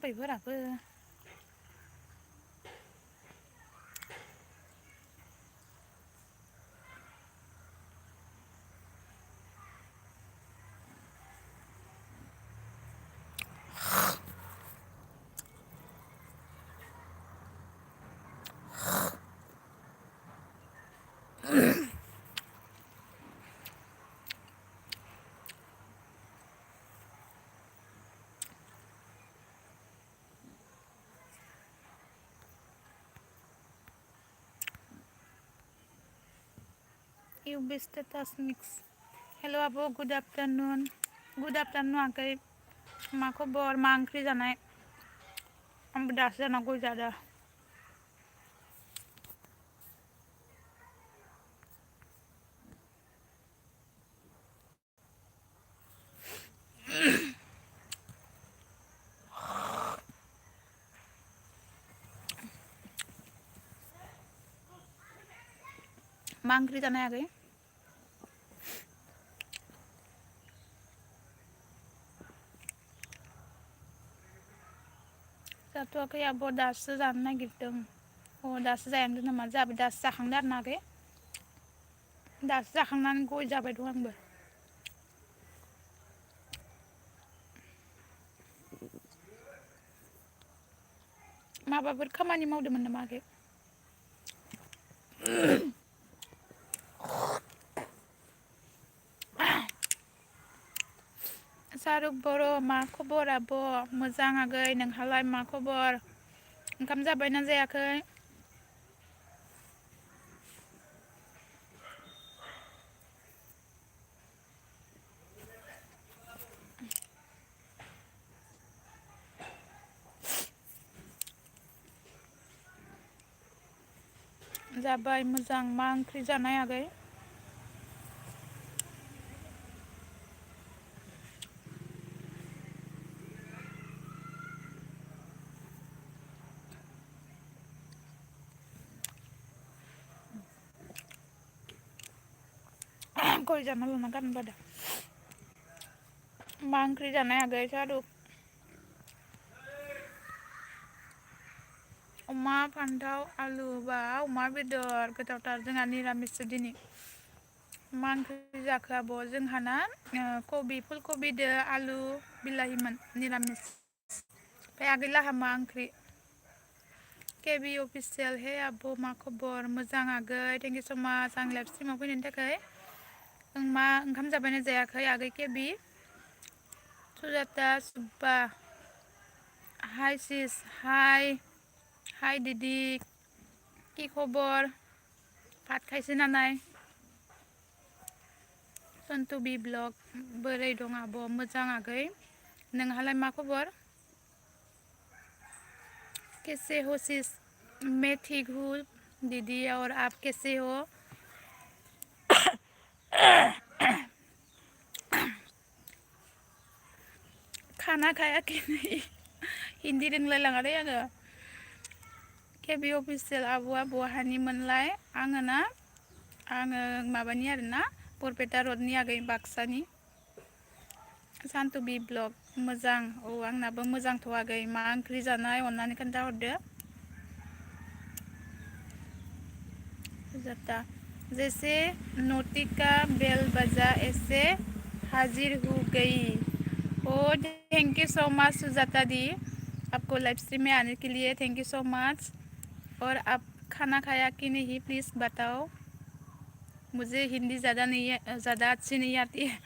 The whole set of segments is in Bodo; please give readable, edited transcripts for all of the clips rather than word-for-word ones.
थाम्फैफोराबो UB status mix. Hello Abu, good afternoon. Good afternoon आगै मा खबर मा ओंख्रि जानाय आंबो दासो जाना गय जादों मा ओंख्रि जानाय आगै जाथ'वाखै आब' दासो जानो नागिरदों अ दासो जायांदों नामा जाबाय दासो जाखांदों आरो ना आगै दासो जाखांनानै गय जाबाय दं आंबो माबाफोर खामानि मावदोंमोन नामा आगै सारुक बर' मा खबर आब' मोजां आगै नोंहालाय मा खबर ओंखाम जाबायना जायाखै जाबाय मोजां मा ओंख्रि जानाय आगै गय जाना लाना गारनो बादों मा ओंख्रि जानाय आगै सारुक अमा फान्थाव आलु बा अमा बेदर गोथावथार जोंहा निरामिससो दिनै मा ओंख्रि जाखो आब' जोंहाना कबि फुलकबिदो आलु बिलाहिमोन निरामिस ओमफ्राय आगैलाहा मा ओंख्रि केबि अफिसियेल हे आब' मा खबर मोजां आगै थेंक इउ स' माच आं लाइभ स्ट्रिमाव फैनायनि थाखाय मा ओंखाम जाबायना जायाखै आगै केबि सुजाता सुब्बा हाय सिस हाय दिदि कि खबर भात खायसे ना नाय सन्टु बि ब्लग बोरै दं आब' मोजां आगै नोंहालाय मा खबर कैसे हो सिस मैं ठीक हूँ दीदी और आप कैसे हो खाना खायाखै नै हिन्दी रोंलायलाङा दे आङो केबि अफिसियेल आब'आ बहानिमोनलाय आङो माबानि आरोना बरपेटा रडनि आगै बाक्सानि सान्टु बि ब्लग मोजां औ आंनाबो मोजांथ' आगै मा ओंख्रि जानाय अननानै खोन्थाहरदो जाता जैसे नोटी का बेल बजा ऐसे हाजिर हो गई ओ thank you so much Sujata di आपको लाइव स्ट्रीम में आने के लिए थैंक यू सो मच और आप खाना खाया कि नहीं प्लीज़ बताओ मुझे हिंदी ज़्यादा अच्छी नहीं आती है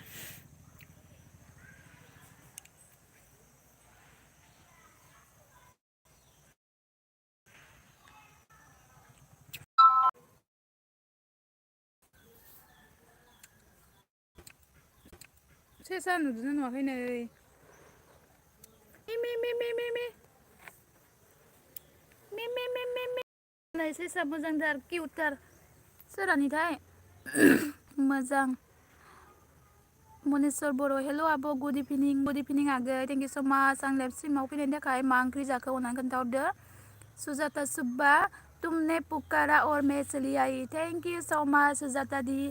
सेसा नुदोंना नुवाखै नै नै सेसा मोजांथार किउटथार सोरानिथाय मोजां मनेस्वर बर' हेल' आब' गुड इभिनिं आगै थेंक इउ स' माच आं लाइभ स्ट्रिमाव फैनायनि थाखाय मा ओंख्रि जाखो अननानै खोन्थाहरदो सुजाता सुब्बा तुमने पुकारा और मैं चली आई thank you so much Sujata di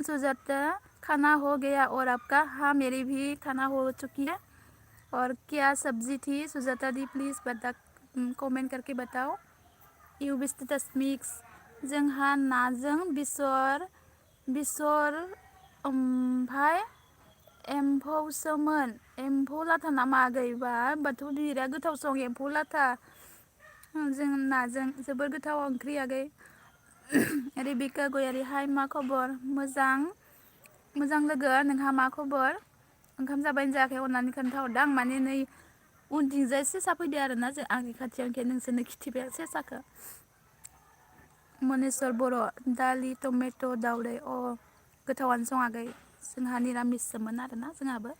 Sujata खाना हो गया और आपका हाँ मेरी भी खाना हो चुकी है और क्या सब्जी थी सुजाता दी प्लीज़ बता कमेंट करके बताओ इउ स्टेटास मिक्स जोंहा नाजों बिसर ओमफाय एम्फौसोमोन एम्फौ लाथा नामा आगैबा बाथौ बिरा गोथाव सं एम्फौ लाथा जों नाजों जोबोर गोथाव ओंख्रि आगै रेबिका गयारि हाय मा खबर मोजां लोगो नोंहा मा खबर ओंखाम जाबायना जायाखै अननानै खोन्थाहरदो आं माने नै उनथिंजाय सेसा फैदो आरोना जों आंनि खाथियाव ओंखायनो नोंसोरनो खिथिबाय सेसाखौ मनेस्वर बर' दालि टमेट' दावदै गोथावानो सङाखै जोंहा निरामिससोमोन आरोना जोंहाबो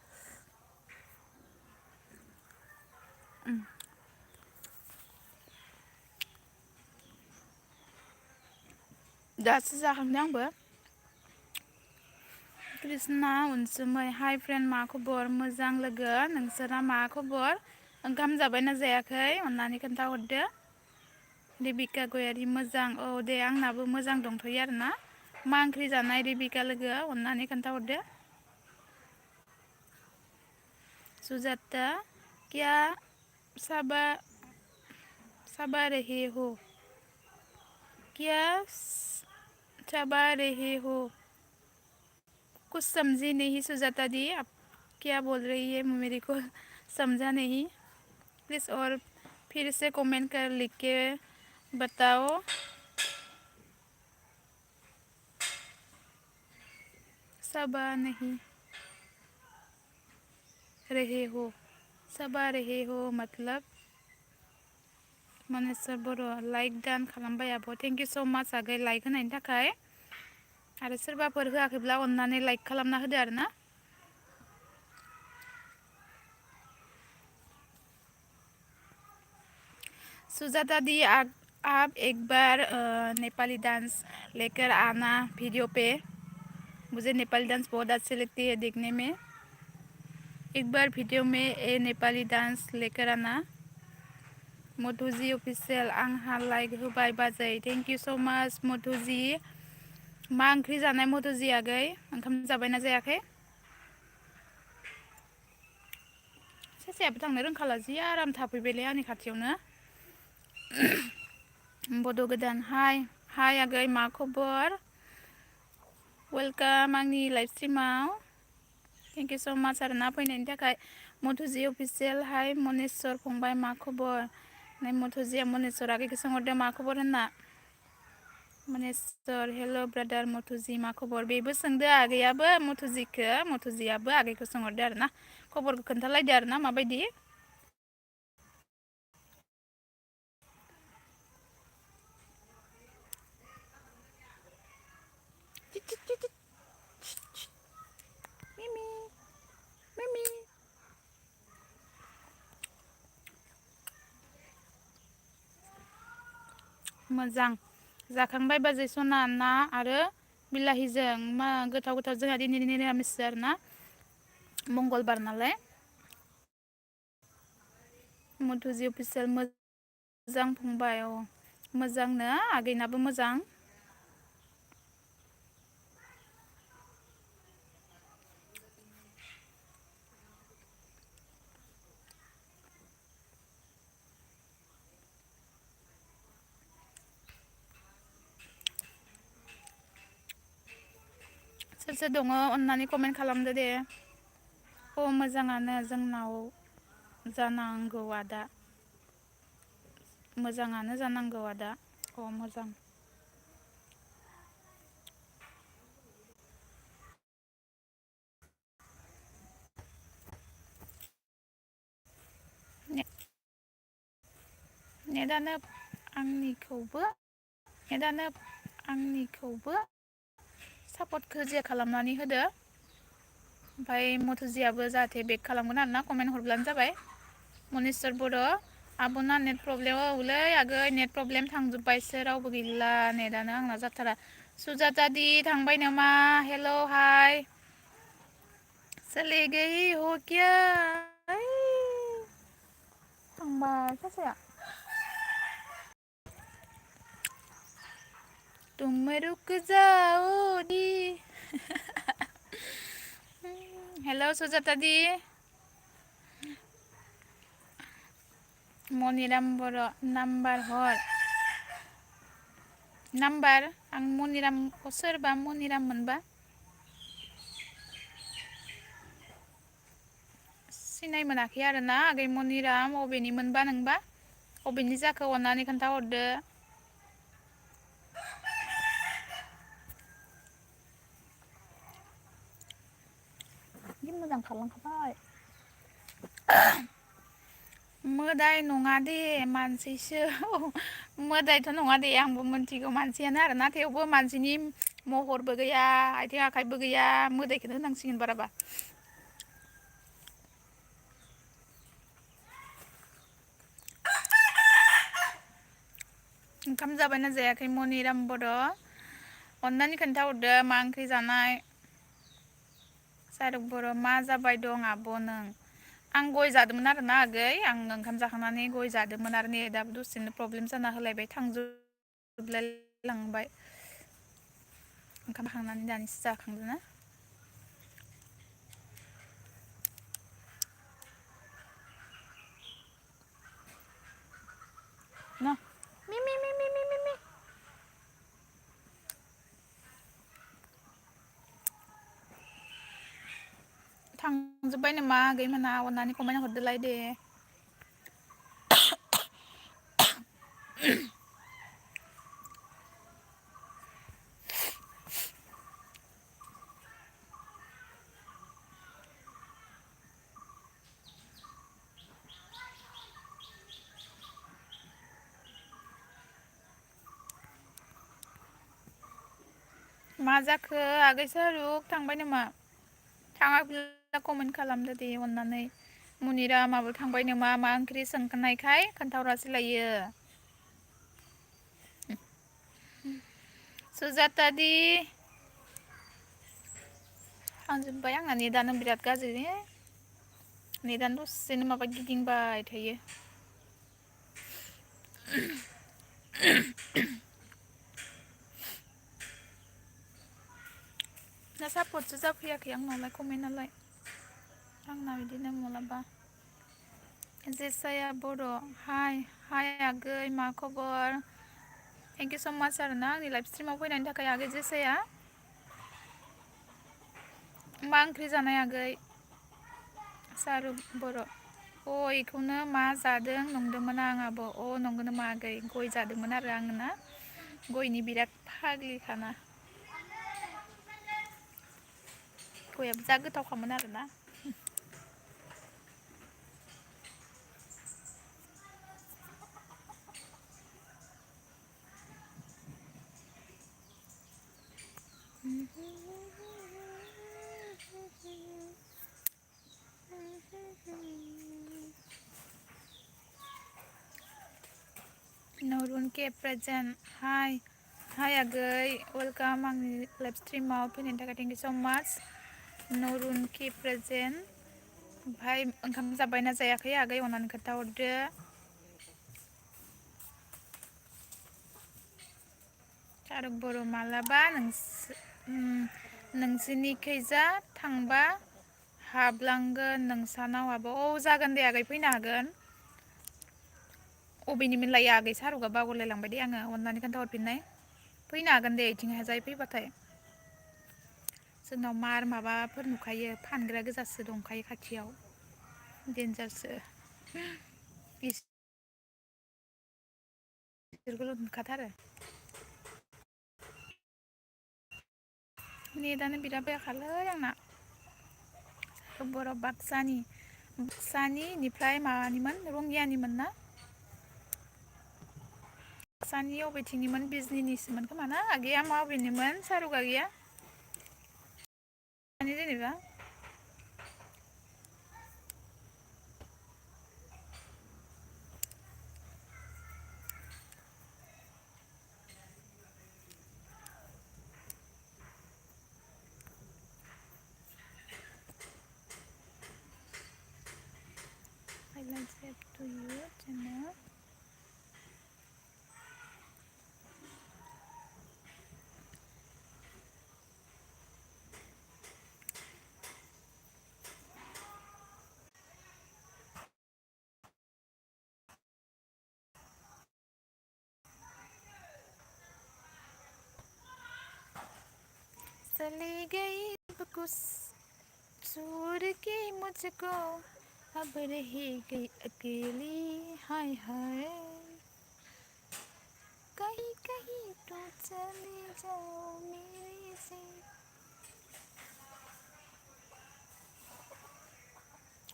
दासो जाखांदों आंबो कृष्णा अनसुमै हाय फ्रेन्ड मा खबर मोजां लोगो नोंसोरा मा खबर ओंखाम जाबायना जायाखै अननानै खोन्थाहरदो रेबिका गयारि मोजां दे आंनाबो मोजां दंथ'यो आरोना मा ओंख्रि जानाय रेबिका लोगो अननानै खोन्थाहरदो सुजाता क्या साबा साबा रहे हो क्या साबा रहे हो कुछ समझी नहीं सुजाता दी आप क्या बोल रही है मेरे को समझा नहीं प्लीज़ और फिर से कमेंट कर लिख के बताओ सबा नहीं रहे हो सबा रहे हो मतलब मनेस्वर बर' लाइक दान खालामबाय आब' थेंक इउ स' माच आगै लाइक होनायनि थाखाय आरो सोरबाफोर होआखैब्ला अननानै लाइक खालामना होदो आरोना सुजाता दी आप एक बार नेपाली डांस लेकर आना वीडियो पे मुझे नेपाली डांस बहुत अच्छी लगती है देखने में एक बार वीडियो में ए नेपाली डांस लेकर आना मधुजी अफिसियेल आंहा लाइक होबाय बाजै थेंक इउ स' माच मधुजी मा ओंख्रि जानाय मधुजी आगै ओंखाम जाबायना जायाखै सेसायाबो थांनो रोंखाला जि आराम थाफैबायलै आंनि खाथियावनो बड' गोदान हाय आगै मा खबर वेलकाम आंनि लाइभ स्ट्रिमाव थेंक इउ स' माच आरोना फैनायनि थाखाय मधुजी अफिसियेल हाय मनेस्वर फंबाय मा खबर नै मधुजिया मनेस्वर आगैखौ सोंहरदो मा खबर होनना मनेस्वर हेल' ब्रादार मधुजि मा खबर बेबो सोंदो आगैयाबो मधुजियाबो आगैखौ सोंहरदो आरोना खबरखौ खोन्थालायदो आरोना माबायदि मिमि मोजां जाखांबाय बाजै सना ना आरो बिलाहिजों मा गोथाव जोंहा दिनै निरामिस आरोना मंगलबार नालाय मधुजि अफिसियेल मोजां फंबाय मोजांनो आगैनाबो मोजां सोर दङ अननानै कमेन्ट खालामदो दे मोजाङानो जोंनाव जानांगौ आदा मोजाङानो जानांगौ आदा मोजां नेटानो आंनिखौबो सापर्टखौ जे खालामनानै होदो ओमफ्राय मधुजियाबो जाहाथे बेक खालामगोन आरोना कमेन्ट हरब्लानो जाबाय मनेस्वर बर' आब'ना नेट प्रब्लेम औलै आगै नेट प्रब्लेम थांजोब्बायसो रावबो गैला नेटानो आंना जाथारा सुजाता दी थांबाय नामा हेल' हाय चले गई हो क्या थांबाय सासेया तुम रुक जाओ दी हेल' सुजाता दी मनिराम बर' नाम्बार हर नाम्बार आं मनिरामखौ सोरबा मनिराम मोनबा सिनाय मोनाखै आरोना आगै मनिराम अबेनि मोनबा नोंबा अबेनि जाखो अननानै खोन्थाहरदो जि मोजां खालामखाबाय मोदाय नङा दे मानसिसो मोदायथ' नङा दे आंबो मोनथिगौ मानसियानो आरोना थेवबो मानसिनि महरबो गैया आथिं आखाइबो गैया मोदायखौनो होनांसिगोन बाराबा ओंखाम जाबायना जायाखै मनिराम बर' अननानै खोन्थाहरदो मा ओंख्रि जानाय सारुक बर' मा जाबाय दं आब' नों आं गय जादोंमोन आरोना आगै आं ओंखाम जाखांनानै गय जादोंमोन आरो नै दा दसेनो प्रब्लेम जाना होलायबाय थांजोबलाय लांबाय ओंखाम खांनानै दानिसो जाखांदोंना न मि मि मि मि मि मि मि थांजोब्बाय नामा आगै मोनहा अननानै कमेन्ट हरदोलाय दे मा जाखो आगै सारुक थांबाय नामा थाङाखैब्ला कमेन्ट खालामदो दे अननानै मनिरामाबो थांबाय नामा मा ओंख्रि सोंखानायखाय खोन्थाहरासैलायो सुजाता दि थांजोब्बाय आंना नेटानो बिराद गाज्रि नेटानो दसेनो माबा गिदिंबाय थायो ना सापर्टसो जाफैयाखै आंनावलाय कमेन्टआलाय आंना बिदिनो मालाबा जेसाया बर' हाय हाय आगै मा खबर थेंक इउ स' माच आरोना आंनि लाइभ स्ट्रिमाव फैनायनि थाखाय आगै जेसाया मा ओंख्रि जानाय आगै सारुक बर' अ इखौनो मा जादों नंदोंमोन आं आब' अ नंगौ नामा आगै गय जादोंमोन आरो आङो ना गयनि बिराद फाग्लिखाना गयाबो जा गोथावखामोन आरोना नरुन के प्रेजेन्ट हाय हाय आगै वेलकाम आंनि लाइभ स्ट्रिमाव फैनायनि थाखाय थेंक इउ स' माच नरुन के प्रेजेन्ट ओमफ्राय ओंखाम जाबायना जायाखै आगै अननानै खोन्थाहरदो सारुक बर' मालाबा नोंसिनिखैजा थांबा हाबलांगोन नोंसानाव आब' औ जागोन दे आगै फैनो हागोन अबेनिमोन लायो आगै सारुगा बावगारलायलांबाय दे आङो अननानै खोन्थाहरफिननाय फैनो हागोन दे इथिंहाय फैबाथाय जोंनाव मार माबाफोर नुखायो फानग्रा गोजासो दंखायो खाथियाव देन्जारसो बिसोरखौल' नुखाथारो नेटानो बिराद बेखारलै आंना बर' बाक्सानि इनिफ्राय माबानिमोन रंगियानिमोन ना बाक्सानि अबेथिंनिमोन बिजनिनिसोमोन खोमा ना आगैया मा अबेनिमोन सारुक आगैया जेनेबा I like that to you channel चली गई कुछ छोड़ के मुझको अब रही गई अकेली हाय हाय कहीं कहीं तो चले जाओ मेरे से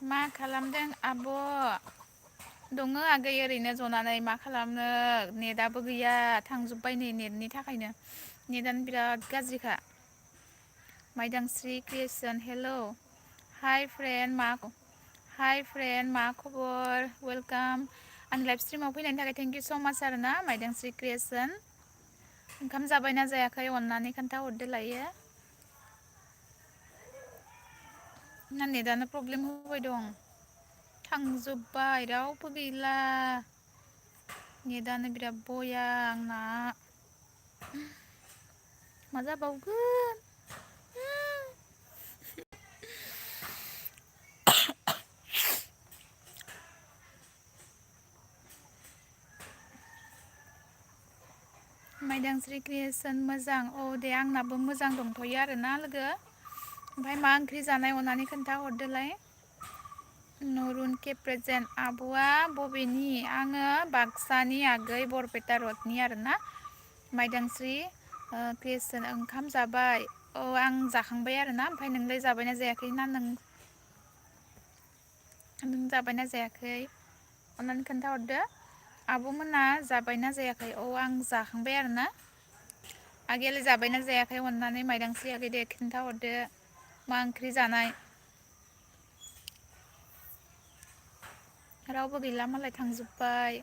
मा खालामदों आब' दङ आगै ओरैनो जनानै मा खालामनो नेटआबो गैया थांजोब्बाय नै नेटनि थाखायनो नेटआनो बिराद गाज्रिखा माइदांस्रि क्रिएसन हेलौ हाय फ्रेन्ड मा खबर वेलकाम आंनि लाइभ स्ट्रिमाव फैनायनि थाखाय थेंक इउ स' माच आरोना माइदांस्रि क्रिएसन ओंखाम जाबायना जायाखै अननानै खोन्थाहरदो लायो ना नेटआनो प्रब्लेम होबाय दं थांजोब्बाय रावबो गैला नेटआनो बिराद बया आंना मा जाबावगोन माइदांस्रि क्रिएसन मोजां औ दे आंनाबो मोजां दंथ'यो आरोना लोगो ओमफ्राय मा ओंख्रि जानाय अननानै खोन्थाहरदोलाय नरुन के प्रेजेन्ट आब'आ बबेनि आङो बाक्सानि आगै बरपेटा रडनि आरोना माइदांस्रि क्रिएसन ओंखाम जाबाय औ आं जाखांबाय आरोना ओमफ्राय नोंलाय जाबायना जायाखै ना नों जाबायना जायाखै अननानै खोन्थाहरदो आब'मोना जाबायना जायाखै औ आं जाखांबाय आरोना आगैयालाय जाबायना जायाखै अननानै माइदांस्रि आगै दे खिन्थाहरदो मा ओंख्रि जानाय रावबो गैला मालाय थांजोब्बाय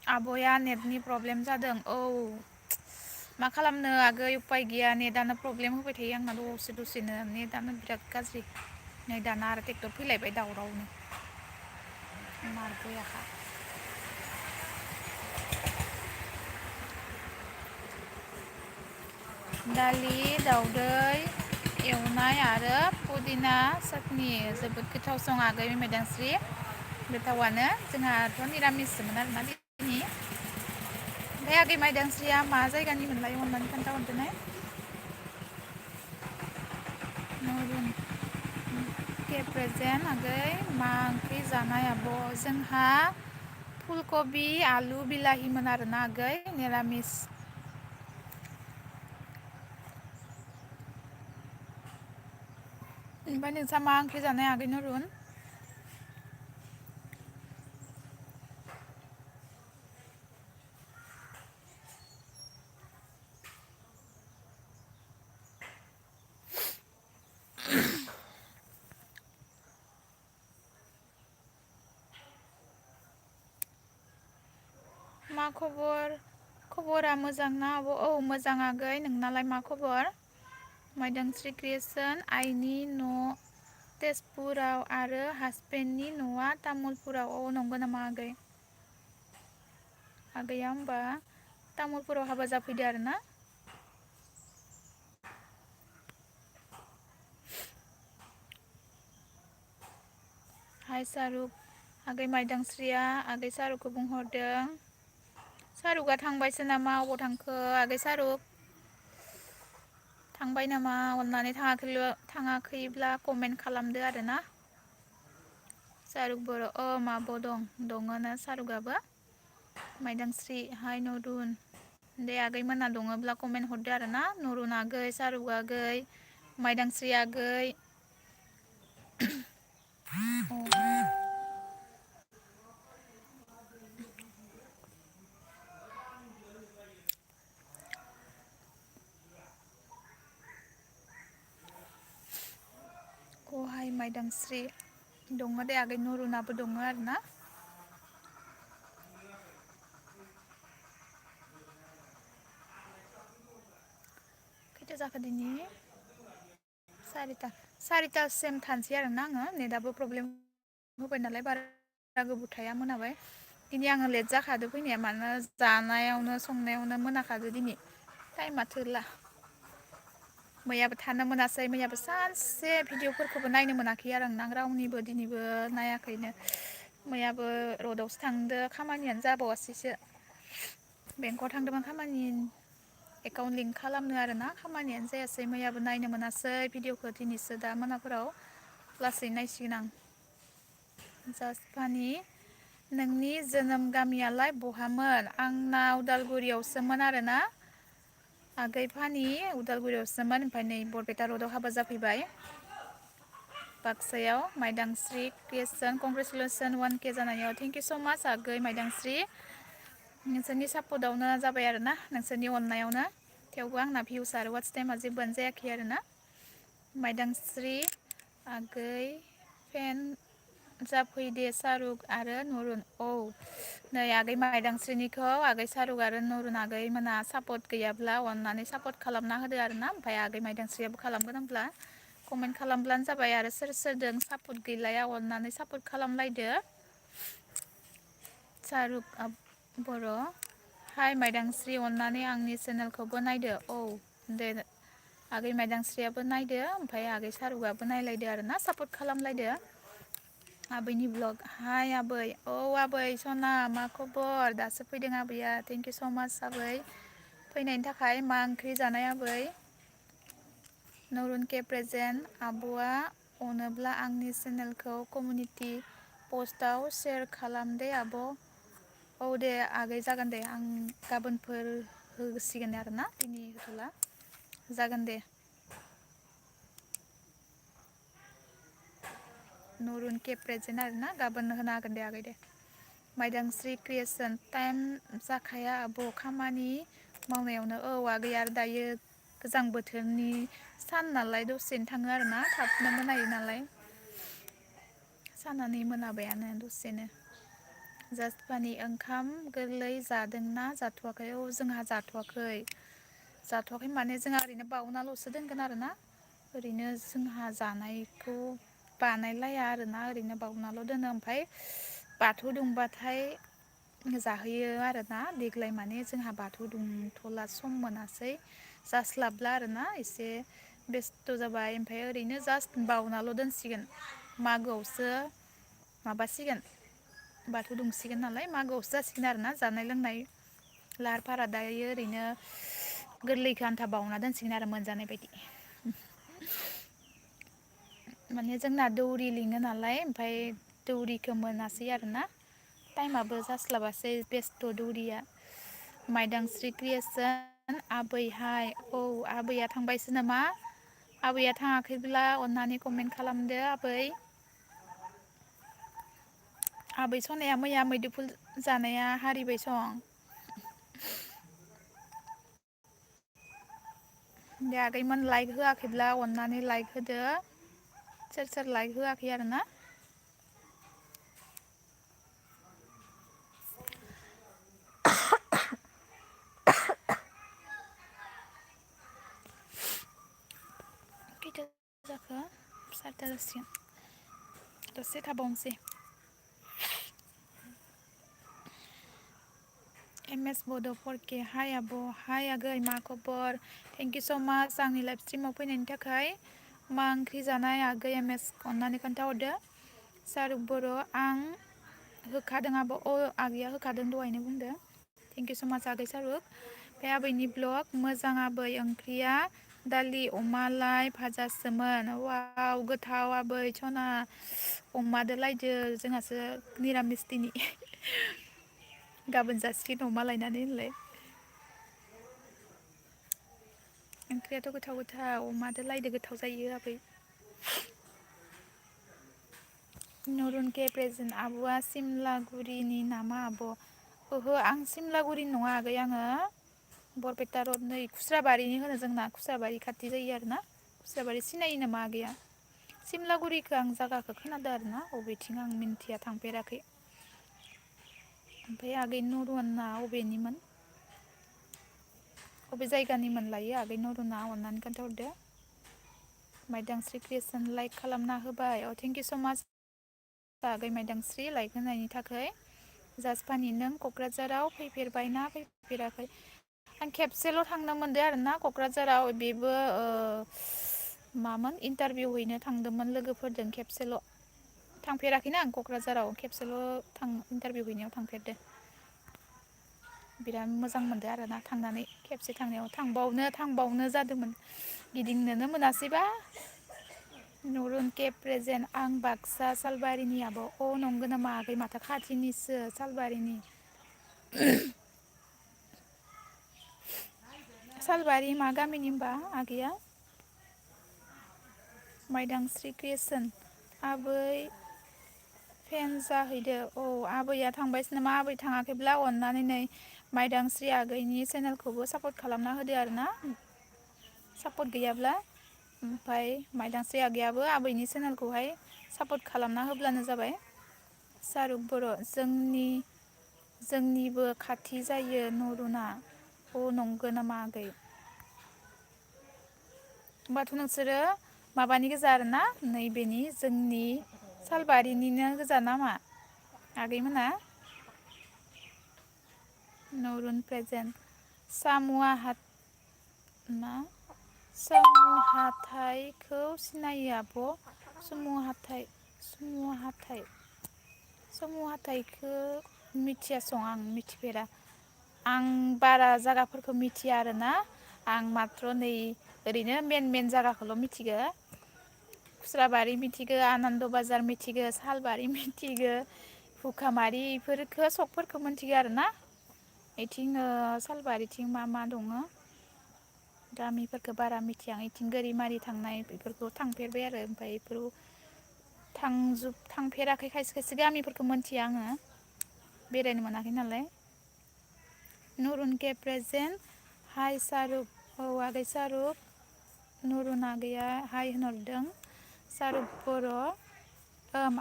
आब'या नेटनि प्रब्लेम जादों औ मा खालामनो आगै उपाय गैया नेटआनो प्रब्लेम होबाय थायो आंना दसेनो नेटआनो बिराद गाज्रि नै दाना आरो ट्रेक्टर फैलायबाय दावरावनो मारबोयाखा दालि दाउदै एवनाय आरो पुदिना चाटनि जोबोद गोथाव सं आगै माइदांस्रि गोथावानो जोंहाथ' निरामिससोमोन आरोना दिनै ओमफ्राय आगै माइदांस्रिया मा जायगानि मोनलाय अननानै खोन्थाहरदोनाय नरुन के प्रेजेन्ट आगै मा ओंख्रि जानाय आब' जोंहा फुलकबि आलु बिलाहिमोन आरोना आगै निरामिस ओमफ्राय नोंसा मा ओंख्रि जानाय आगै नरुन मा खबरा मोजां ना आब' औ मोजां आगै नोंनालाय मा खबर माइदांस्रि क्रिएसन आइनि न' तेजपुराव आरो हासबेन्डनि न'आ तामुलपुराव औ नंगौ नामा आगै आगैया होमबा तामुलपुराव हाबा जाफैदो आरोना हाय शाहरुख आगै माइदांस्रिया आगै शाहरुखखौ बुंहरदों शाहरुखआ थांबायसो नामा अबाव थांखो आगै शाहरुख थांबाय नामा अननानै थाङाखैब्ला कमेन्ट खालामदो आरोना शाहरुख बर' माबो दङनो शाहरुखआबो माइदांस्रि हाय नरुन दे आगै मोना दङब्ला कमेन्ट हरदो आरोना नरुन आगै शाहरुख आगै माइदांस्रि आगै हाय माइदांस्रि दङ दे आगै नरुनाबो दङ आरोना खैथा जाखो दिनै सारिथासिम थानोसै आरोना आङो नेटआबो प्रब्लेम होबाय नालाय बारा गोबाव थाया मोनाबाय दिनै आङो लेट जाखादो फैनाया मानो जानायावनो संनायावनो मोनाखादो दिनै टाइमा थोला मैयाबो थानो मोनासै मैयाबो सानसे भिडिअफोरखौबो नायनो मोनाखै आरो आं रावनिबो दिनैबो नायाखैनो मैयाबो रडआवसो थांदो खामानियानो जाबावासैसो बेंकआव थांदोंमोन खामानि एकाउन्ट लिंक खालामनो आरोना खामानियानो जायासै मैयाबो नायनो मोनासै भिडिअखौ दिनैसो दा मोनाफोराव लासै नायसिगोन आं जास्ट फानि नोंनि जोनोम गामियालाय बहामोन आंना उदालगुरियावसोमोन आरोना आगै फानि उदालगुरियावसोमोन ओमफ्राय नै बरपेटा रडआव हाबा जाफैबाय बाक्सायाव माइदांस्रि क्रियेसन कंग्रेसुलेसन 1K जानायाव थेंक इउ स' माच आगै माइदांस्रि नोंसोरनि सापर्टआवनो जाबाय आरोना नोंसोरनि अननायावनो थेवबो आंना भिउस आरो वाट्स टाइमा जेबोआनो जायाखै आरोना माइदांस्रि आगै फेन जाफैदे सारुक आरो नरुन औ नै आगै माइदांस्रिनिखौ आगै सारुक आरो नरुन आगै मोना सापर्ट गैयाब्ला अननानै सापर्ट खालामना होदो आरोना ओमफ्राय आगै माइदांस्रियाबो खालामगोन होनब्ला कमेन्ट खालामब्लानो जाबाय आरो सोर सोरजों सापर्ट गैलाया अननानै सापर्ट खालामलायदो सारुक बर' हाय माइदांस्रि अननानै आंनि चेनेलखौबो नायदो औ दे आगै माइदांस्रियाबो नायदो ओमफ्राय आगै सारुआबो नायलायदो आरोना सापर्ट खालामलायदो आबैनि ब्लग हाय आबै औ आबै सना मा खबर दासो फैदों आबैया थेंक इउ स' माच आबै फैनायनि थाखाय मा ओंख्रि जानाय आबै नरुन के प्रेजेन्ट आब'आ अनोब्ला आंनि चेनेलखौ कमिउनिटि पस्टआव सेयार खालाम दे आब' औ दे आगै जागोन दे आं गाबोनफोर होसिगोन आरोना दिनै होथ'ला जागोन दे नरुन के प्रेजेन्ट आरोना गाबोन होनो हागोन दे आगै दे माइदांस्रि क्रियेसन टाइम जाखाया आब' खामानि मावनायावनो औ आगै आरो दायो गोजां बोथोरनि सान नालाय दसेनो थाङो आरोना थाबनो मोनायो नालाय सानानै मोनाबायानो दसेनो जास्ट फानि ओंखाम गोरलै जादोंना जाथ'वाखै औ जोंहा जाथ'वाखै माने जोंहा ओरैनो बावनाल'सो दोनगोन आरोना ओरैनो जोंहा जानायखौ बानायलाया आरोना ओरैनो बावनाल' दोनो ओमफ्राय बाथौ दुंबाथाय जाहोयो आरोना देग्लाय माने जोंहा बाथौ दुंथ'ला सम मोनासै जास्लाबला आरोना एसे बेस्थ' जाबाय ओमफ्राय ओरैनो जास्ट बावनाल' दोनसिगोन मागोआवसो माबासिगोन बाथौ दुमसिगोन नालाय मागोआवसो जासिगोन आरोना जानाय लोंनाय लाहार फाहारा दायो ओरैनो गोरलैखो आन्था बावना दोनसिगोन आरो मोनजानाय बायदि माने जोंना दौरि लिङो नालाय ओमफ्राय दौरिखौ मोनासै आरोना टाइमाबो जास्लाबासै बेस्थ' दौरिया माइदांस्रि क्रियेसन आबैहाय औ आबैया थांबायसो नामा आबैया थाङाखैब्ला अननानै कमेन्ट खालामदो आबै सनाया मैया मैदुफुल जानाया हारिबाय सं दे आगैमोन लाइक होआखैब्ला अननानै लाइक होदो सोर सोर लाइक होआखै आरोना खैथा जाखो 7 जासिगोन दसे थाबावनोसै एम एस बड' 4K हाय आब' हाय आगै मा खबर थेंक इउ स' माच आंनि लाइभ स्ट्रिमाव फैनायनि थाखाय मा ओंख्रि जानाय आगै एम एस अननानै खोन्थाहरदो सारुक बर' आं होखादों आब' आगैया होखादों दहायनो बुंदो थेंक इउ स' माच आगै सारुक ओमफ्राय आबैनि ब्लग मोजां आबै ओंख्रिया दालि अमा लाइ भाजासोमोन वाव गोथाव आबै सना अमादो लायदो जोंहासो निरामिस दिनै गाबोन जासिगोन अमा लायनानै होनलाय ओंख्रियाथ' गोथाव अमादो लायदो गोथाव जायो आबै नरुन के प्रेजेन्ट आब'आ सिमलागुरिनि नामा आब' ओहो आं सिमलागुरिनि नङा आगै आङो बरपेटा रड नै खुस्राबारिनि होनो जोंना खुस्राबारि खाथि जायो आरोना खुस्राबारि सिनायो नामा आगैया सिमलागुरिखौ आं जायगाखौ खोनादों आरोना बबेथिं आं मिन्थिया थांफेराखै ओमफ्राय आगै नरुनना अबेनिमोन अबे जायगानिमोन लायो आगै नरुना अननानै खोन्थाहरदो माइदांस्रि क्रियेसन लाइक खालामना होबाय थेंक इउ स' माच आगै माइदांस्रि लाइक होनायनि थाखाय जास्ट फानि नों क'क्राझाराव फैफेरबायना फैफेराखै आं खेबसेल' थांनो मोनदो आरोना क'क्राझाराव बेबो मामोन इन्टारभिउ हैनो थांदोंमोन लोगोफोरजों खेबसेल' थांफेराखैना आं क'क्राझाराव खेबसेल' इन्टारभिउ हैनायाव थांफेरदो बिराद मोजां मोनदो आरोना थांनानै खेबसे थांनायाव थांबावनो जादोंमोन गिदिंनोनो मोनासैबा नरुन केप प्रेजेन्ट आं बाक्सा सालबारिनि आब' नंगौ नामा आगै माथो खाथिनिसो सालबारिनि सालबारि मा गामिनि होनबा आगैया माइदांस्रि क्रियेसन आबै फेन जाहैदो आबैया थांबायसो नामा आबै थाङाखैब्ला अननानै नै माइदांस्रि आगैनि चेनेलखौबो सापर्ट खालामना होदो आरो ना सापर्ट गैयाब्ला ओमफाय माइदांस्रि आगैयाबो आबैनि चेनेलखौहाय सापर्ट खालामना होब्लानो जाबाय सारुक बर' जोंनिबो खाथि जायो नरुना नंगौ नामा आगै होमबाथ' नोंसोरो माबानि गोजा आरोना नैबेनि जोंनि सालबारिनिनो गोजा नामा आगैमोना नरुन प्रेजेन्ट सामु हाथायखौ सिनायो आब' सामु हाथायखौ मिथियासं आं मिथिफेरा आं बारा जागाफोरखौ मिथिया आरोना आं माथ्र' नै ओरैनो मेन जागाखौल' मिथिगो खुस्राबारि मिथिगो आनान्द बाजार मिथिगो सालबारि मिथिगो हुखामारि इफोरखो सकफोरखौ मिथिगो आरोना इथिं सालबारिथिं मा दङ गामिफोरखौ बारा मिथिया आं इथिं गोरिमारि थांनाय बेफोरखौ थांफेरबाय आरो ओमफ्राय बेफोराव थांफेराखै खायसे खायसे गामिफोरखौ मोनथिया आङो बेरायनो मोनाखै नालाय नरुन के प्रेजेन्ट हाइ सारुक आगै सारुक नरुन आगैया हाइ होनहरदों सारुक बर'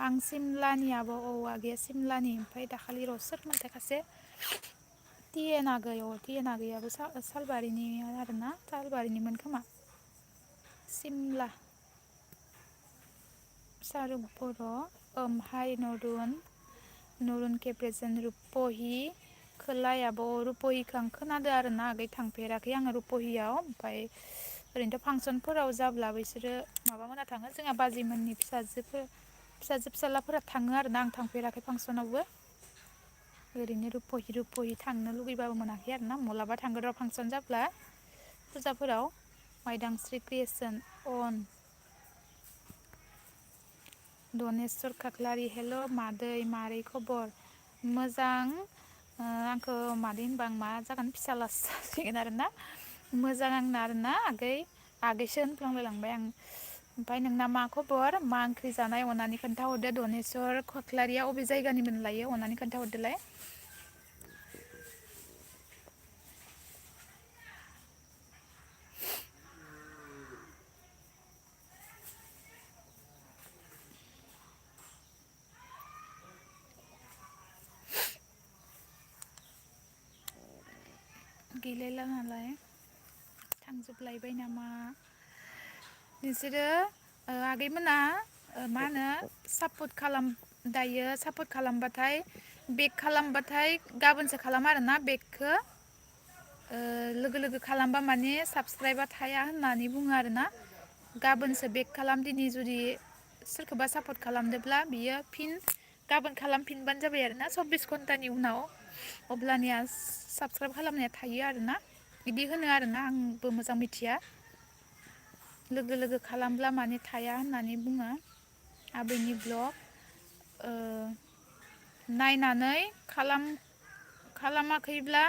आं सिमलानि आब' आगैया सिमलानि ओमफ्राय दाखालि सोरमोनथाय खासे टि एन आगैयाबो सालबारिनि आरोना सालबारिनिमोन खोमा सिमला सारुक बर' हाइ नरुन के प्रेजेन्ट रुपहि खोलायाबो रुपहिखौ आं खोनादों आरो ना आगै थांफेराखै आङो रुपहियाव ओमफ्राय ओरैनोथ' फांसनफोराव जाब्ला बिसोरो माबामोना थाङो जोंहा बाजैमोननि फिसालाफोरा थाङो आरोना आं थांफेराखै फांसनावबो ओरैनो रुपहि थांनो लुगैबाबो मोनाखै आरोना मालाबा थांगोन र' फांसन जाब्ला फुजाफोराव माइदांस्रि क्रियेसन दनेस्वर खाख्लारि हेल' मादै मारै खबर मोजां आंखौ मादै होनबा आं मा जागोन फिसालासो जासिगोन आरोना मोजां आंना आरोना आगैसो होनफ्लांलायलांबाय आं ओमफ्राय नोंना मा खबर मा ओंख्रि जानाय अननानै खोन्थाहरदो दनेस्वर खाख्लारिया अबे जायगानि मोनलायो अननानै खोन्थाहरदोलाय गैलायला नालाय थांजोबलायबाय नामा नोंसोरो आगैमोना मा होनो दायो सापर्ट खालामबाथाय बेक खालामबाथाय गाबोनसो खालाम आरोना बेकखौ लोगो खालामबा माने साबसक्राइबा थाया होननानै बुङो आरोना गाबोनसो बेक खालाम दिनै जुदि सोरखौबा सापर्ट खालामदोंब्ला बियो फिन गाबोन खालामफिनबानो जाबाय आरोना 24 घन्टानि उनाव अब्लानिया साबसक्राइब खालामनाया थायो आरोना बिदि होनो आरोना आंबो मोजां मिथिया लोगो खालामब्ला माने थाया होननानै बुङो आबैनि ब्लग नायनानै खालामाखैब्ला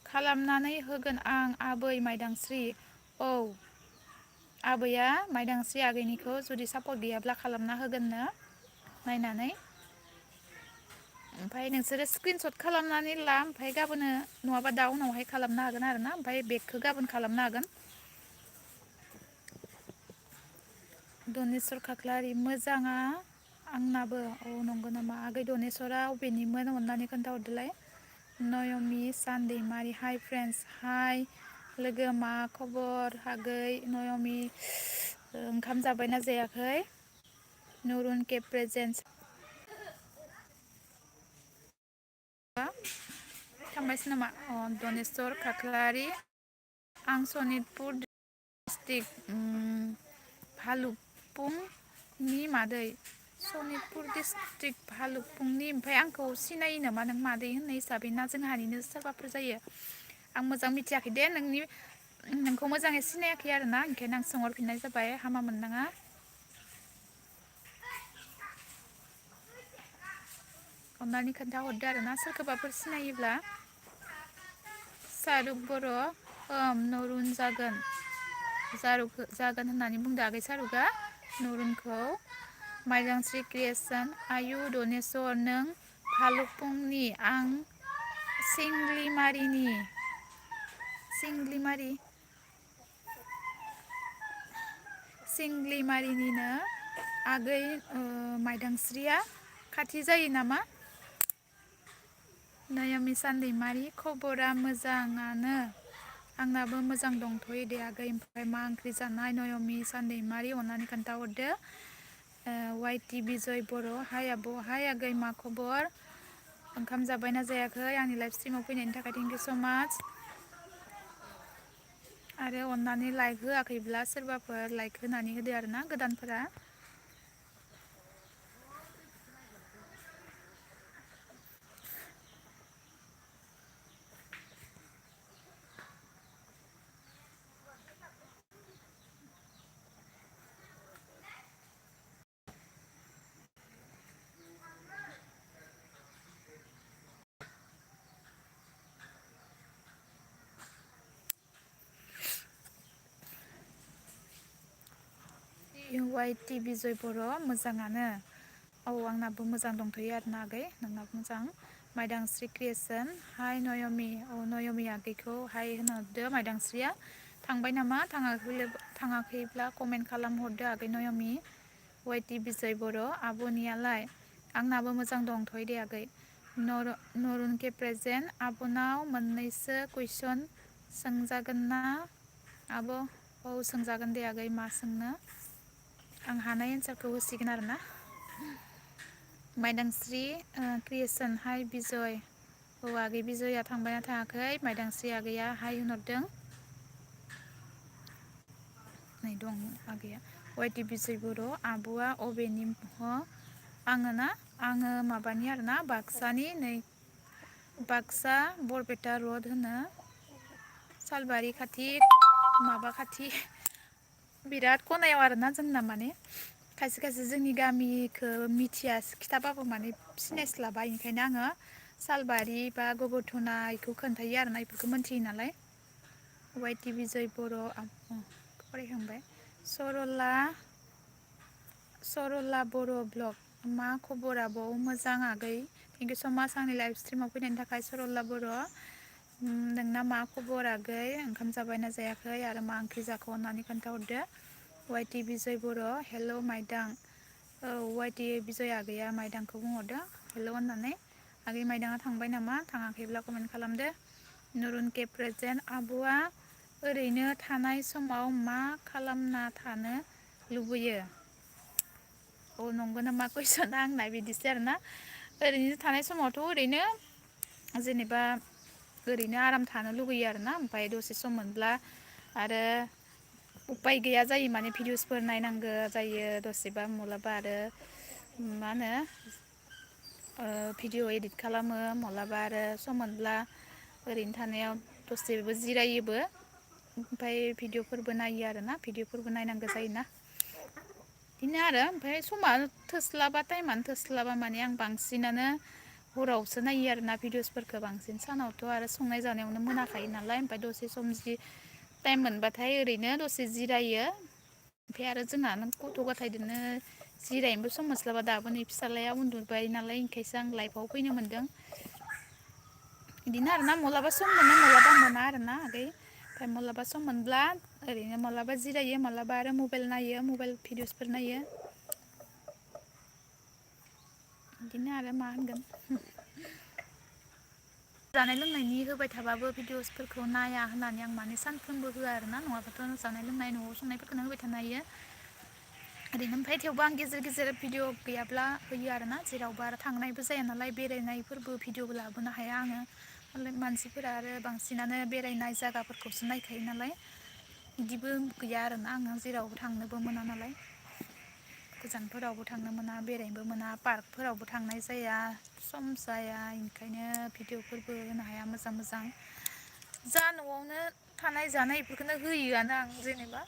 खालामनानै होगोन आं आबै माइदांस्रि आबैया माइदांस्रि आगैनिखौ जुदि सापर्ट गैयाब्ला खालामना होगोननो नायनानै ओमफ्राय नोंसोरो स्क्रिनसट खालामनानै ला ओमफ्राय गाबोनो नङाबा दा उनावहाय खालामनो हागोन आरोना ओमफ्राय बेगखौ गाबोन खालामनो हागोन दनेस्वर खाख्लारि मोजाङा आंनाबो नंगौ नामा आगै दनेस्वरा अबेनिमोन अननानै खोन्थाहरदोलाय नयमि दैमारि हाइ फ्रेन्ड्स हाइ लोगो मा खबर आगै नयमि ओंखाम जाबायना जायाखै नरुन के प्रेजेन्ट थांबायसो नामा दनेस्वर खाख्लारि आं सनितपुर डिस्ट्रिक्ट भालुकपुंनि मादै सनितपुर डिस्ट्रिक्ट भालुकपुंनि ओमफ्राय आंखौ सिनायो नामा नों मादै होननाय हिसाबै ना जोंहानिनो सोरबाफोर जायो आं मोजां मिथियाखै दे नोंखौ मोजाङै सिनायाखै आरोना ओंखायनो आं सोंहरफिननाय जाबाय हामा मोननाङा अननानै खोन्थाहरदो आरोना सोरखौबाफोर सिनायोब्ला सारुक बर' नरुन जागोन होननानै बुंदो आगै सारुकआ नरुनखौ माइदांस्रि क्रियेसन आयु दनेस्वर नों भालुकपुंनि आं सिंग्लिमारिनिनो आगै माइदांस्रिया खाथि जायो नामा नयमि सानदैमारि खबरा मोजाङानो आंनाबो मोजां दंथ'यो दे आगै ओमफ्राय मा ओंख्रि जानाय नयमि सानदैमारि अननानै खोन्थाहरदो वाइटि बिजय बर' हाय आब' हाय आगै मा खबर ओंखाम जाबायना जायाखै आंनि लाइफ स्ट्रिमाव फैनायनि थाखाय थेंक इउ स' माच आरो अननानै लाइक होआखैब्ला सोरबाफोर लाइक होनानै होदो आरोना गोदानफोरा वाइटि बिजय बर' मोजाङानो औ आंनाबो मोजां दंथ'यो आरोना आगै नोंनाबो मोजां माइदांस्रि क्रियेसन हाय नयमि नयमि आगैखौ हाय होनहरदो माइदांस्रिया थांबाय नामा थाङाखैब्ला कमेन्ट खालामहरदो आगै नयमि वाइटि बिजय बर' आब'नियालाय आंनाबो मोजां दंथ'यो दे आगै नरुन के प्रेजेन्ट आब'नाव मोननैसो कुइसन सोंजागोन ना आब' औ सोंजागोन दे आगै मा सोंनो आं हानाय एन्सारखौ होसिगोन आरोना माइदांस्रि क्रियेसन हाय बिजय औ आगै बिजया थांबायना थाङाखै माइदांस्रि आगैया हाय होनहरदों नै दं आगैया वाइटि बिजय बर' आब'आ अबेनि आङो माबानि आरोना बाक्सानि नै बाक्सा बरपेटा रड होनो सालबारि खाथि माबा खाथि बिराद खनायाव आरोना जोंना माने खायसे खायसे जोंनि गामिखौ मिथिया खिथाबाबो माने सिनायस्लाबा ओंखायनो आङो सालबारि बा गबरधना बेखौ खोन्थायो आरोना बेफोरखौ मोनथियो नालाय वाइटि बिजय बर' फरायखांबाय सरला बर' ब्लग मा खबर आब' मोजां आगै थेंक इउ स' माच आंनि लाइफ स्ट्रिमाव फैनायनि थाखाय सरला बर' नोंना मा खबर आगै ओंखाम जाबायना जायाखै आरो मा ओंख्रि जाखो अननानै खोन्थाहरदो वाइटि बिजय बर' हेल' माइदां औ वाइटि बिजय आगैया माइदांखौ बुंहरदो हेल' होननानै आगै माइदाङा थांबाय नामा थाङाखैब्ला कमेन्ट खालामदो नरुन के प्रेजेन्ट आब'आ ओरैनो थानाय समाव मा खालामना थानो लुबैयो औ नंगौ नामा कुइसना आंना बिदिसो आरोना ओरैनो थानाय समावथ' ओरैनो जेनेबा ओरैनो आराम थानो लुगैयो आरोना ओमफ्राय दसे सम मोनब्ला आरो उपाय गैया जायो माने भिडिअसफोर नायनांगौ जायो दसेबा माब्लाबा आरो मा होनो भिडिअ एडिट खालामो माब्लाबा आरो सम मोनब्ला ओरैनो थानायाव दसेबो जिरायोबो ओमफ्राय भिडिअफोरबो नायो आरोना भिडिअफोरबो नायनांगौ जायोना बिदिनो आरो ओमफ्राय समा थोस्लाबा टाइमानो थोस्लाबा माने आं बांसिनानो हरावसो नायो आरोना भिडिअसफोरखौ बांसिन सानावथ' आरो संनाय जानायावनो मोनाखायो नालाय ओमफ्राय दसे सम जि टाइम मोनबाथाय ओरैनो दसे जिरायो ओमफ्राय आरो जोंहा गथ' गथायजोंनो जिरायनोबो सम मोनस्लाबा दाबो नै फिसाज्लाया उन्दुबाय नालाय ओंखायसो आं लाइफआव फैनो मोन्दों बिदिनो आरोना माब्लाबा सम मोनो माब्लाबा मोना आरोना आगै ओमफ्राय माब्लाबा सम मोनब्ला ओरैनो माब्लाबा जिरायो माब्लाबा आरो मबाइल नायो मबाइल भिडिअसफोर नायो बिदिनो आरो मा होनगोन जानाय लोंनायनि होबाय थाबाबो भिडिअसफोरखौ नाया होननानै आं माने सानफ्रोमबो होआ आरोना नङाबाथ' जानाय लोंनाय न'आव संनायफोरखौनो होबाय थानो हायो ओरैनो ओमफ्राय थेवबो आं गेजेर गेजेर भिडिअ गैयाब्ला होयो आरोना जेरावबो आरो थांनायबो जाया नालाय बेरायनायफोरबो भिडिअबो लाबोनो हाया आङो मानसिफोरा आरो बांसिनानो बेरायनाय जायगाफोरखौसो नायखायो नालाय बिदिबो गैया आरोना आङो जेरावबो थांनोबो मोना नालाय गोजानफोरावबो थांनो मोना बेरायनोबो मोना पार्कफोरावबो थांनाय जाया सम जाया ओंखायनो भिडिअफोरबो होनो हाया मोजां मोजां जा न'आवनो थानाय जानाय बेफोरखौनो होयोआनो आं जेनेबा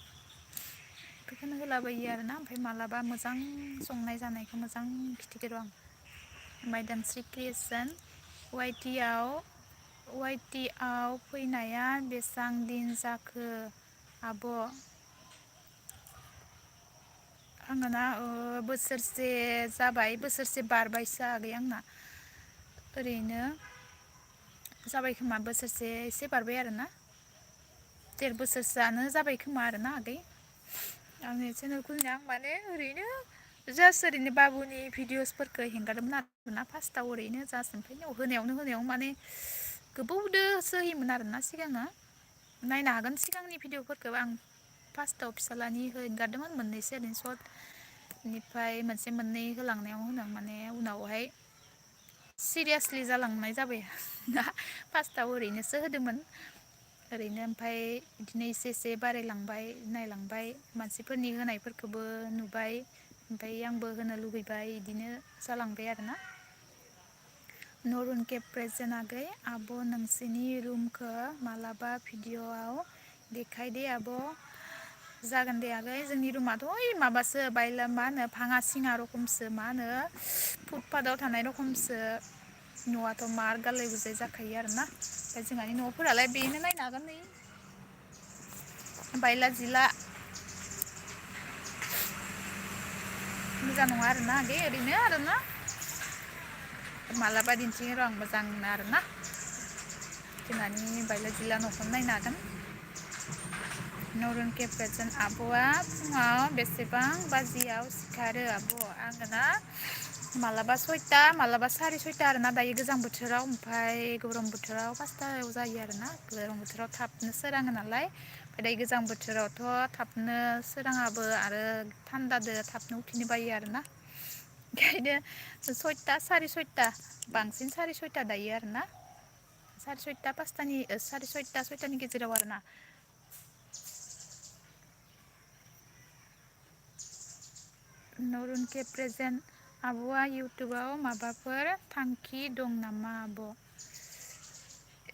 बेखौनो होलाबायो आरोना ओमफ्राय मालाबा मोजां संनाय जानायखौ मोजां खिथिगोन र' आं माइदांस्रि क्रियेसन वाइटिआव फैनाया बेसां दिन जाखो आब' आङो ना बोसोरसे जाबाय बोसोरसे बारबायसो आगै आंना ओरैनो जाबाय खोमा बोसोरसे एसे बारबाय आरोना 1.5 बोसोरसोआनो जाबाय खोमा आरोना आगै आंनि चेनेल खुलिनाया आं माने ओरैनो जास्ट ओरैनो बाबुनि भिडिअसफोरखौ हेंगारदोंमोन आरोना फार्स्टआव ओरैनो जास्ट ओमफ्राय होनायावनो माने गोबावदोसो होयोमोन आरोना सिगाङो नायनो हागोन सिगांनि भिडिअफोरखौ आं फार्स्टआव फिसालानि हेंगारदोंमोन मोननैसो ओरैनो सर्ट बेनिफ्राय मोनसे मोननै होलांनायाव होनो माने उनावहाय सिरियासलि जालांनाय जाबाय दा फार्स्टआव ओरैनोसो होदोंमोन ओरैनो ओमफ्राय बिदिनो एसे एसे बारायलांबाय नायलांबाय मानसिफोरनि होनायफोरखौबो नुबाय ओमफ्राय आंबो होनो लुगैबाय बिदिनो जालांबाय आरोना नरुन केब प्रेजेन्ट आगै आब' नोंसिनि रुमखौ मालाबा भिडिअ'आव देखाय दे आब' जागोन दे आगै जोंनि रुमाथ' ओइ माबासो बायला मा होनो भाङा सिङा रखमसो मा होनो फुटपाथाव थानाय रखमसो न'आथ' मार गालाय गुजाय जाखायो आरोना ओमफ्राय जोंहानि न'फोरालाय बेनो नायनो हागोन नै बायला जिला मोजां नङा आरोना आगै ओरैनो आरोना मालाबा दिन्थिनो र' आं मोजांनो आरोना जोंहानि बायला जिला न'खौनो नायनो हागोन नरुन केब प्रेजेन्ट आब'आ फुङाव बेसेबां बाजियाव सिखारो आब' आङो ना मालाबा 6ता मालाबा 6:30 आरोना दायो गोजां बोथोराव ओमफ्राय गरम बोथोराव 5टायाव जायो आरोना गरम बोथोराव थाबनो सोराङो नालाय ओमफ्राय दायो गोजां बोथोरावथ' थाबनो सोराङाबो आरो थान्दादो थाबनो उथिनो बायो आरोना ओंखायनो 6ता 6:30 बांसिन 6:30 दायो आरोना 6:30 5टानि 6:30 6टानि गेजेराव आरोना नरुन केब प्रेजेन्ट आब'आ इउटुबाव माबाफोर थांखि दं नामा आब'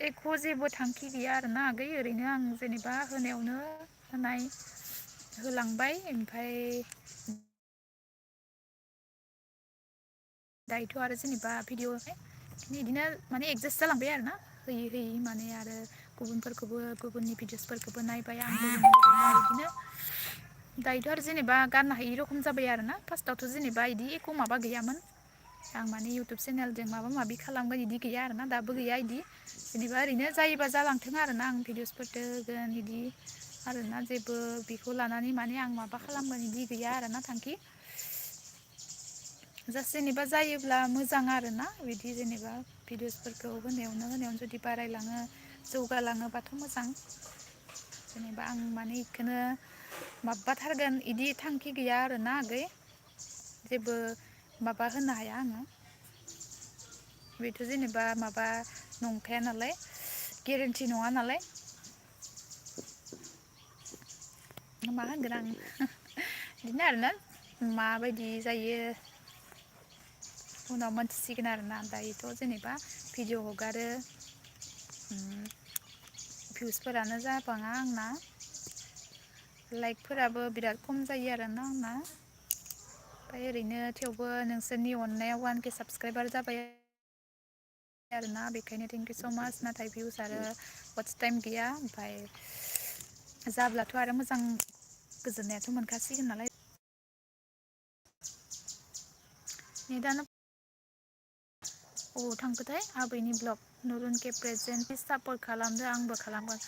एख' जेबो थांखि गैया आरोना आगै ओरैनो आं जेनेबा होनायावनो होनाय होलांबाय ओमफ्राय दायोथ' आरो जेनेबा भिडिअ बिदिनो माने एडजास्ट जालांबाय आरोना होयै होयै माने आरो गुबुनफोरखौबो गुबुननि भिडिअसफोरखौबो नायबाय आंबो बिदिनो दायोथ' आरो जेनेबा गाननो हायि रखम जाबाय आरोना फार्स्टआवथ' जेनेबा बिदि एख' माबा गैयामोन आं माने इउटुब चेनेलजों माबा माबि खालामगोन बिदि गैया आरोना दाबो गैया बिदि जेनेबा ओरैनो जायोबा जालांथों आरोना आं भिडिअसफोरखौ होगोन बिदि आरोना जेबो बेखौ लानानै माने आं माबा खालामगोन बिदि गैया आरोना थांखि जास्ट जेनेबा जायोब्ला मोजां आरोना बिदि जेनेबा भिडिअसफोरखौ होनायावनो जुदि बारायलाङो जौगालाङोबाथ' मोजां जेनेबा आं माने बेखौनो माबाथारगोन बिदि थांखि गैया आरोना आगै जेबो माबा होनो हाया आङो बेथ' जेनेबा माबा नंखाया नालाय गेरेन्टि नङा नालाय मा होनगोन आं बिदिनो आरोना माबायदि जायो उनाव मोनथिसिगोन आरोना दायोथ' जेनेबा भिडिअ हगारो भिउसफोरानो जाबाङा आंना लाइकफोराबो बिराद खम जायो आरोना आंना ओमफ्राय ओरैनो थेवबो नोंसोरनि अननायाव 1K साबसक्राइबार जाबाय आरोना बेखायनो थेंकिउ स' माच नाथाय भिउस आरो वाट्च टाइम गैया ओमफ्राय जाब्लाथ' आरो मोजां गोजोननायाथ' मोनखासिगोन नालाय नेटानो अबाव थांखोथाय आबैनि ब्लग नुरुन के प्रेजेन्ट सापर्ट खालामदो आंबो खालामगोन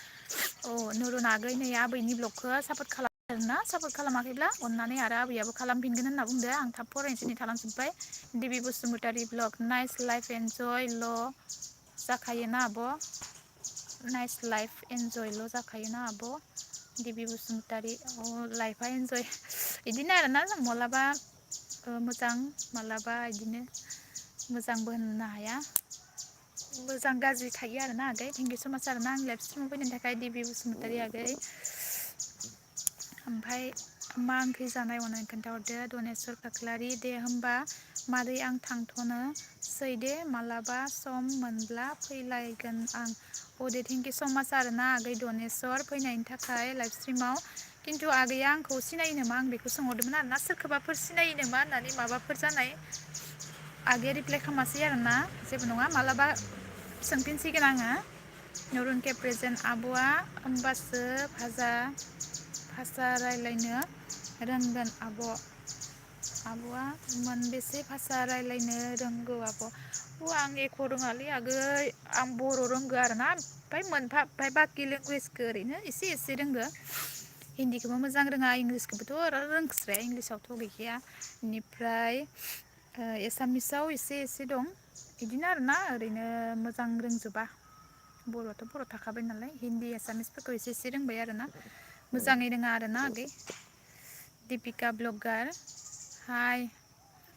अ नुरुन आगै नै आबैनि ब्लगखौ सापर्ट खालाम आरोना सापर्ट खालामाखैब्ला अननानै आरो आबैयाबो खालामफिनगोन होनना बुंदो आं थाब फरायनोसै नै थालांजोब्बाय Debi Basumatary blog nice life enjoy ल' जाखायोना आब' नाइस लाइफ इन्जयल' जाखायोना आब' देबि बसुमतारी लाइफआ इन्जय बिदिनो आरोना माब्लाबा मोजां माब्लाबा बिदिनो मोजांबो होननो हाया मोजां गाज्रि थायो आरोना आगै थेंकिउ स माच आरोना आं लाइभ स्ट्रिमाव फैनायनि थाखाय दिबि बसुमतारी आगै ओमफ्राय मा ओंख्रि जानाय अननानै खोन्थाहरदो दनेस्वर खाख्लारि दे होमबा मादै आं थांथ'नोसै दे मालाबा सम मोनब्ला फैलायगोन आं अ दे थेंकिउ स माच आरोना आगै दनेस्वर फैनायनि थाखाय लाइभ स्ट्रिमाव खिन्थु आगैया आंखौ सिनायो नामा आं बेखौ सोंहरदोंमोन आरोना सोरखौबाफोर सिनायो नामा होननानै माबाफोर जानाय आगैया रिप्लाइ खालामासै आरोना जेबो नङा मालाबा सोंफिनसिगोन आङो नरुन के प्रेजेन्ट आब'आ होमबासो भाषा रायलायनो रोंगोन आब'आ मोनबेसे भाषा रायलायनो रोंगौ आब' आं एख' रोङालै आगै आं बर' रोंगौ आरोना ओमफ्राय मोनफा ओमफ्राय बाखि लेंगुवेजखौ ओरैनो एसे एसे रोंगो हिन्दीखौबो मोजां रोङा इंलिसखौबोथ' रोंस्राया इंलिसावथ' गैखाया बेनिफ्राय एसामिसाव एसे एसे दं बिदिनो आरोना ओरैनो मोजां रोंजोबा बर'आथ' बर' थाखाबाय नालाय हिन्दी एसामिसफोरखौ एसे एसे रोंबाय आरोना मोजाङै रोङा आरोना आगै दिपिका ब्लगार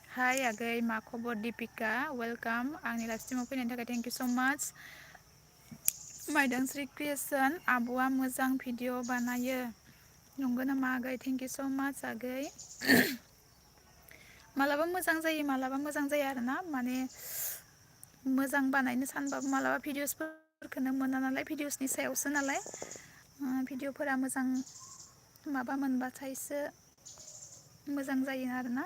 हाय आगै मा खबर दिपिका वेलकाम आंनि लाइभ स्ट्रिमाव फैनायनि थाखाय थेंकिउ स माच माइदांस्रि क्रिएसन आब'आ मोजां भिडिअ बानायो नंगौ नामा आगै थेंकिउ स माच आगै मालाबा मोजां जायो मालाबा मोजां जाया आरोना माने मोजां बानायनो सानबाबो मालाबा भिडिअसफोरखौनो मोना नालाय भिडिअसनि सायावसो नालाय भिडिअफोरा मोजां माबा मोनबाथायसो मोजां जायो आरोना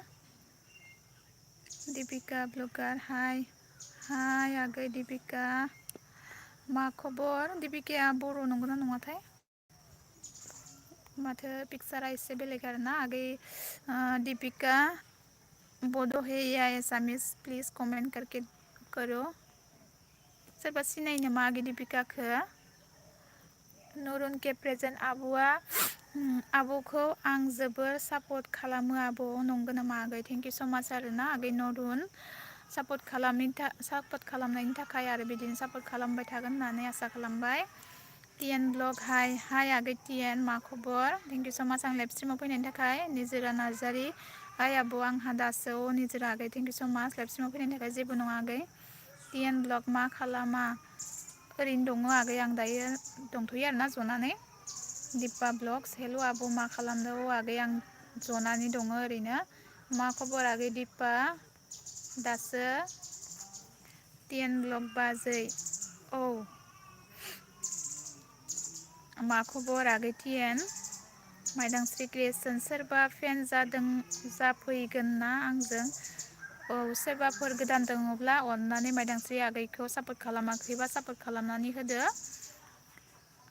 दिपिका ब्लगार हाय आगै दिपिका मा खबर दिपिकाया बर' नंगौना नङाथाय माथो पिकचारा एसे बेलेग आरोना आगै दिपिका बड' है या एसामिस प्लिज कमेन्ट करके करो सोरबा सिनायो नामा आगै दिपिकाखौ नरुन के प्रेजेन्ट आब'खौ आं जोबोर सापर्ट खालामो आब' नंगौ नामा आगै थेंकिउ स माच आरोना आगै नरुन सापर्ट खालामनायनि थाखाय आरो बिदिनो सापर्ट खालामबाय थागोन होननानै आसा खालामबाय टिएन ब्लग हाय आगै टिएन मा खबर थेंकिउ स माच आं लाइभ स्ट्रिमाव फैनायनि थाखाय निजोरा नार्जारि आब' आंहा दासो निजोरा आगै थेंकिउ स माच लाइभ स्ट्रिमाव फैनायनि थाखाय जेबो नङा आगै टिएन ब्लग मा खालामा ओरैनो दङ आगै आं दायो दंथ'यो आरोना जनानै दिपा ब्लग्स हेल' आब' मा खालामदों आगै आं जनानै दङ ओरैनो मा खबर आगै दिपा दासो टिएन ब्लग बाजै औ मा खबर आगै टिएन माइदांस्रि क्रिएसन सोरबा फेन जाफैगोन ना आंजों औ सोरबाफोर गोदान दङब्ला अननानै माइदांस्रि आगैखौ सापर्ट खालामाखैबा सापर्ट खालामनानै होदो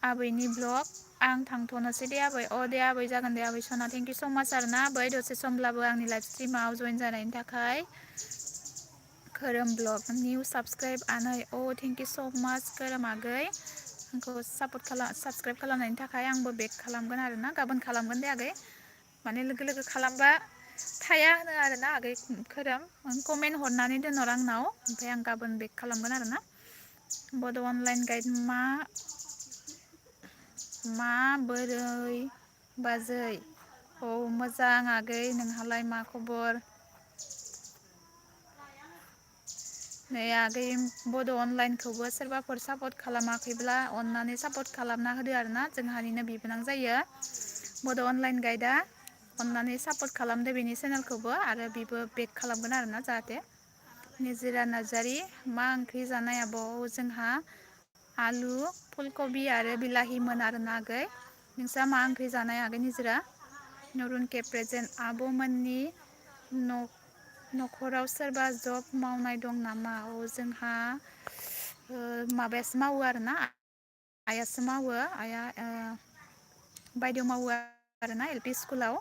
आबैनि ब्लग आं थांथ'नोसै दे आबै दे आबै जागोन दे आबै सना थेंकिउ स माच आरोना आबै दसे समब्लाबो आंनि लाइभ स्ट्रिमाव जइन जानायनि थाखाय खोरोम ब्लग निउ साबसक्राइब आनै थेंकिउ स माच खोरोम आगै आंखौ साबसक्राइब खालामनायनि थाखाय आंबो बेक खालामगोन आरोना गाबोन खालामगोन दे आगै माने लोगो खालामबा थाया होनो आरोना आगै खोरोम कमेन्ट हरनानै दोनहर आंनाव ओमफ्राय आं गाबोन बेक खालामगोन आरोना बड' अनलाइन गाइड बोरै बाजै मोजां आगै नोंहालाय मा खबर नै आगै बड' अनलाइनखौबो सोरबाफोर सापर्ट खालामाखैब्ला अननानै सापर्ट खालामना होदो आरोना जोंहानिनो बिबोनां जायो बड' अनलाइन गाइडआ अननानै सापर्ट खालामदो बेनि चेनेलखौबो आरो बेबो बेक खालामगोन आरोना जाहाथे निजोरा नार्जारि मा ओंख्रि जानाय आब' जोंहा आलु फुलकबि आरो बिलाहिमोन आरोना आगै नोंस्रा मा ओंख्रि जानाय आगै निजोरा नरुन के प्रेजेन्ट आब'मोननि न'खराव सोरबा जब मावनाय दं नामा जोंहा माबायासो मावो आरोना आइयासो मावो आइया बायद' मावो आरोना एल पि स्कुलाव